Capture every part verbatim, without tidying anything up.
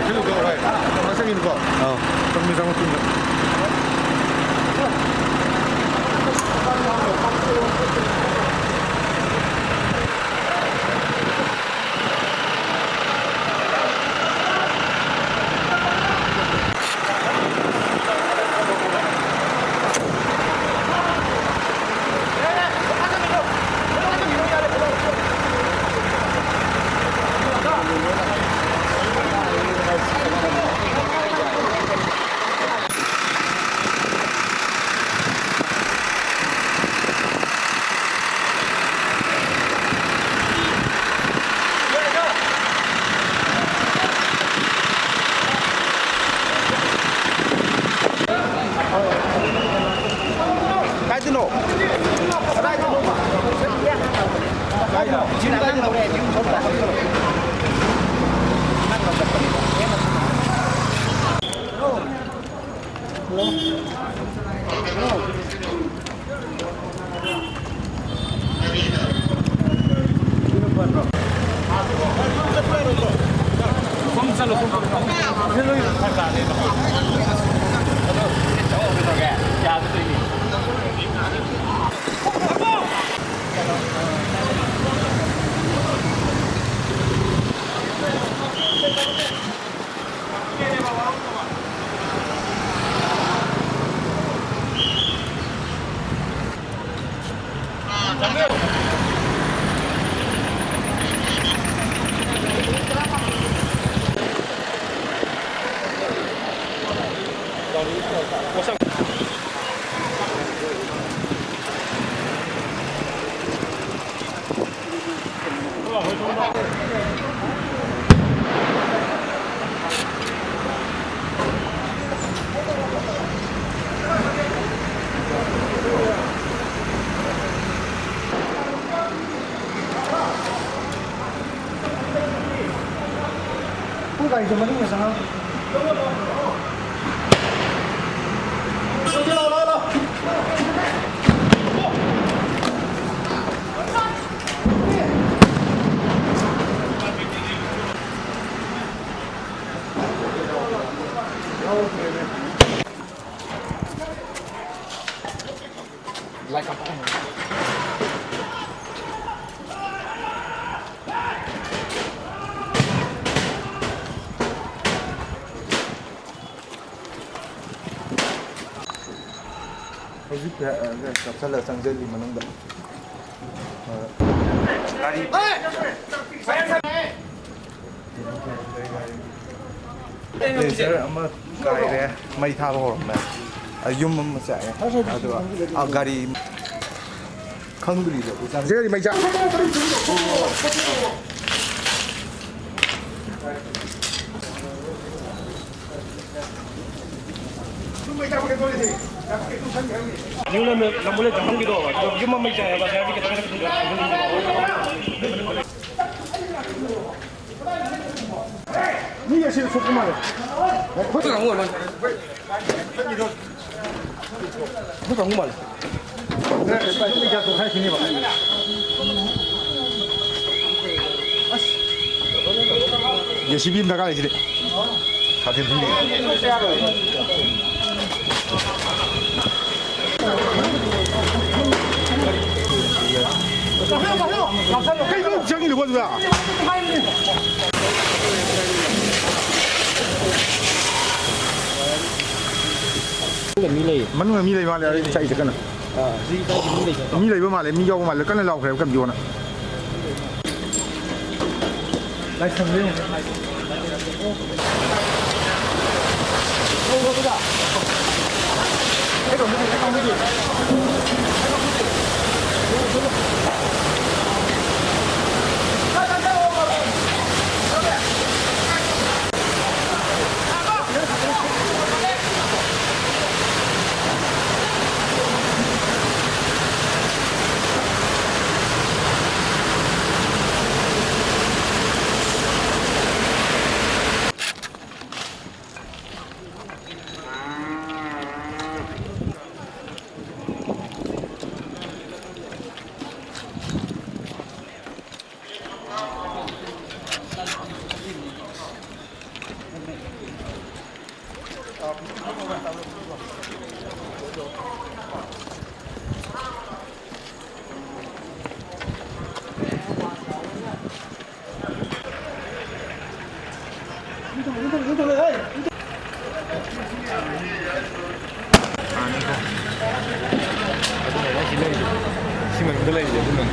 ꯀꯩꯅꯣ ꯇꯧꯔꯦ꯫ ꯃꯥ ꯆꯪꯉꯤꯅꯤꯀꯣ꯫ ꯑꯧ꯫ ꯆꯪꯉꯤ, ꯆꯪꯉꯤ, ꯆꯪꯉꯤ꯫ ꯄꯨꯡ ꯀꯥꯏꯗ ꯃꯅꯨꯡꯗ ꯆꯪꯉꯛ ꯍꯧꯖꯤꯛ ꯀꯞꯁꯜꯂ ꯆꯪꯁꯤꯜꯂꯤ ꯃꯅꯨꯡꯗ꯫ ꯒꯥꯔꯤ ꯂꯦꯖꯔ ꯑꯃ ꯀꯥꯏꯔꯦ, ꯃꯩ ꯊꯥꯕ ꯍꯧꯔꯝꯃꯦ꯫ ꯑ, ꯌꯨꯝ ꯑꯃ ꯆꯥꯛꯑꯦ꯫ ꯑꯗꯨꯒ, ꯑ, ꯒꯥꯔꯤ ꯈꯪꯗ꯭ꯔꯤꯕ꯫ ꯂꯦꯖꯔꯗꯤ ꯃꯩ ꯆꯥꯛ꯫ ꯌꯨꯝ ꯑꯃ ꯂꯝꯕꯨ ꯂꯩ ꯆꯪꯐꯝꯒꯤꯗꯣ, ꯑꯗꯨ ꯌꯨꯝ ꯑꯃ ꯃꯩ ꯆꯥꯛꯑꯦꯕ꯫ ꯃꯤ ꯑꯁꯤ ꯁꯣꯛꯄ ꯃꯥꯜꯂꯦ꯫ ꯑꯩꯈꯣꯏ ꯀꯥꯡꯕꯨ ꯃꯥꯜꯂꯦ꯫ ꯖꯦ ꯁꯤ ꯕꯤ ꯑꯃ ꯗꯔꯀꯥꯔ ꯂꯩꯁꯤꯗꯤ꯫ ꯁꯥꯊꯦꯟ ꯊꯤꯟꯕꯤ꯫ ꯀꯩꯅꯣ ꯆꯪꯉꯤꯗꯨꯕꯣ ꯑꯗꯨꯗ? ꯃꯤ ꯂꯩ꯫ ꯃꯅꯨꯡꯗ ꯃꯤ ꯂꯩ ꯃꯥꯜꯂꯦ, ꯑꯩ ꯆꯠꯂꯤꯁꯦ ꯀꯟꯅ꯫ ꯑꯥ, ꯁꯤ ꯂꯩꯀꯥꯏꯒꯤ ꯃꯤ ꯂꯩ꯫ ꯃꯤ ꯂꯩꯕ ꯃꯥꯜꯂꯦ, ꯃꯤ ꯌꯥꯎꯕ ꯃꯥꯜꯂꯦ, ꯀꯟꯅ ꯂꯥꯎꯈ꯭ꯔꯦꯕ ꯀꯝꯕꯤꯌꯣꯅ꯫ ꯂꯥꯏꯁꯪꯗ ꯌꯦꯡꯉꯨ꯫ ꯁꯤ ꯃꯅꯨꯡꯗ ꯂꯩꯔꯤꯁꯦ ꯑꯗꯨꯅꯅꯦ꯫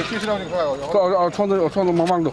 ꯁꯤꯁꯤꯔ ꯍꯧꯖꯤꯛ ꯈꯔ ꯌꯥꯎꯍꯜꯂꯣ꯫ ꯑ, ꯑ, ꯁꯣꯝꯗ, ꯁꯣꯝꯗ ꯃꯃꯥꯡꯗꯣ꯫